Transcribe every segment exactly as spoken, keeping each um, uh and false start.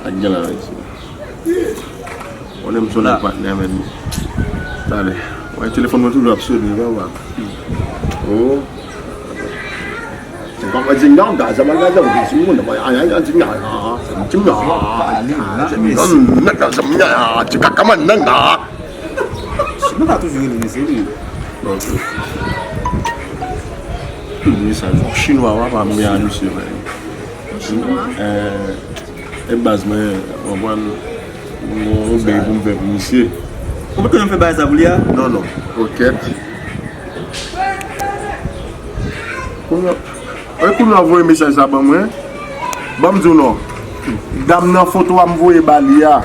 Ak gen la isi. Konnen m son nèg patnè, men. Talè. Wè, telefòn mwen toujou ap sone, papa. Oh. Ti kaka man nan nan, ti kaka man nan nan. Nou ka toujou rele mesye li. Bon, mesaj yon chinwa, papa, m gen a misye, men. Chinwa? Eh, e baz, mwen, w konprann, yon, yon bèy pou m fè pou misye. Ou pa konn fè bagay sa pou li a? Non, non. Okèt. Kounye a, e kounye a voye mesaj sa ban mwen. Ban m di w non. Dam nan foto a m voye ba li a.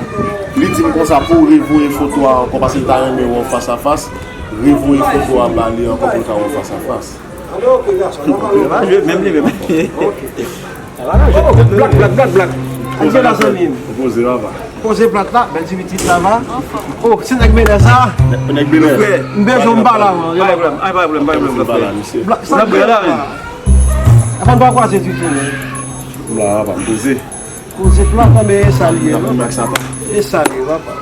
Li di m konsa pou w revoye foto a ankò paske l ta renmen wè w fas a fas. Revoye foto a ba li ankò pou l ka wè w fas a fas. Alo, ok, gason, n ap pale. Li pa jwe menm li menm. Ok. Blak, blak, blak, blak. Ak gen la zanmi m. Poze papa. Poze plat la, bèl ti pitit la va. Oh, se nèg Benè sa? Nèg Benè. M bezwen m pale avè w. Ay, pa gen pwoblèm, ay, pa gen pwoblèm, pa gen pwoblèm. Blak, sa n ap pale la, men. Avan n pa kwaze ditou, men. M la, papa, m poze. Poze plat la, men e sa l ye, papa. E sa l ye, papa.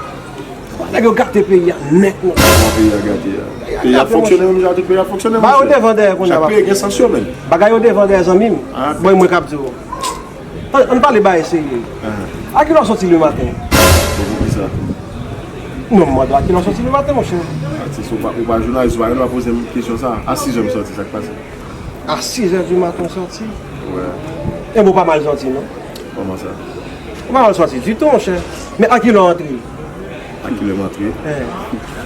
Nèg yo gate peyi a nèt, non. Kòman peyi a gate a? Peyi a fonksyone menm jan tout peyi a fonksyone, monchè. Ba yo devan dèyè kounye a. Chak peyi gen sans yo, menm. Bagay yo devan dèyè, zanmi m. Bon, mwen k ap di w. Ann, ann pale bagay serye. A kilè w sòti le maten? Bon, poukisa? Non, m mande w a kilè w sòti le maten, monchè. Atis, ou pa, ou pa jounalis, ou pa gen dwa poze m kesyon sa. A sizè m sòti, sa k pase? A sizè di maten w sòti? Wè. Enben, w pa mal sòti, non? Kòman sa? Ou pa mal sòti ditou, monchè. Men a kilè w antre? A kilè m antre? Eh.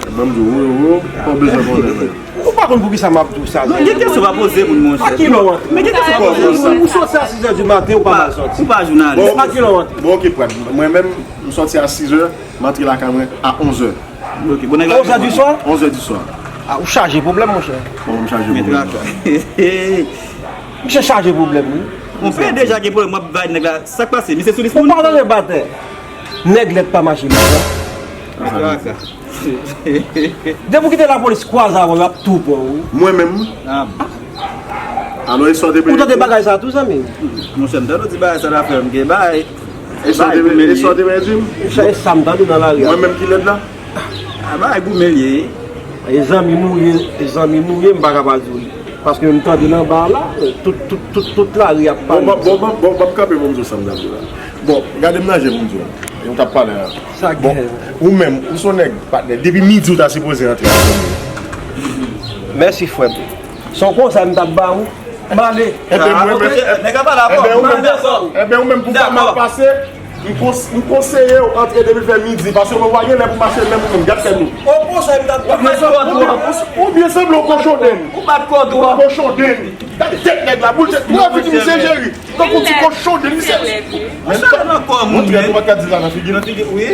Ban m di w, ou, ou, ou pa bezwen konnen, men. Ou pa konn poukisa m ap di w sa. Non, gen kesyon w pa poze moun, monchè. A kilè w antre? Men gen kesyon w pa poze moun. Ou sòti a sizè di maten, ou pa mal sòti. Ou pa jounalis. Men a kilè w antre? Bon, ok, Prad. Mwen menm, m sòti a sizè, m antre lakay mwen a onzè. Ok, bon, nèg la. Onzè di swa? Onzè di swa. Ah, ou chaje pwoblèm, monchè. Bon, m chaje pwoblèm. Misye chaje pwoblèm, wi. Monchè, deja gen pwoblèm, w ap bay nèg la. Sa k pase? Misye sou lis moun? Ou pa nan batè. Nèg lèt pa mache lèt, non. Depi w kite lapolis kwaze avè w, y ap tou pran w, wi. Mwen menm? Ah. Alò, e sa w te... Ou tande bagay sa tou, zanmi? Monchè, m tande w di bagay sa la fè m gen bagay. E sa w te, e sa w te vle di m? E sa m tande nan lari a. Mwen menm ki lèd la? A, bagay goumen l ye. E zanmi m ou ye, e zanmi m ou ye, m pa ka pa di w li. Paske m tande nan ba la, tout, tout, tout, tout lari ap pale. Bon, bon, bon, bon, bon, m kanpe pou m di w sa m t ap di w la. Bon, gade m nan je pou m di w. E w t ap pale a. Sa gen. Bon, ou menm, ou se yon nèg, patnè. Depi midi w ta sipoze antre a zanmi. Mèsi, frè m. Se yon konsèy m t ap ba ou. M ale. Enben, mwen menm, enben, ou menm, enben, ou menm pou pa mal pase, m kons-, m konseye w antre depi fè midi, paske mwen wè gen lè pou mache menm ou menm, gad tèt ou. Ou byen sanble w kochon denn. Ou bat kò dwòl. Kochon denn. Gade tèt nèg la, boul tèt. Ou wè figi misye Jeri. Tankou ti kochon denn, misye. Monchè, nan kò moun, montre, ou pa ka di sa nan figi l. Nan figi, wi.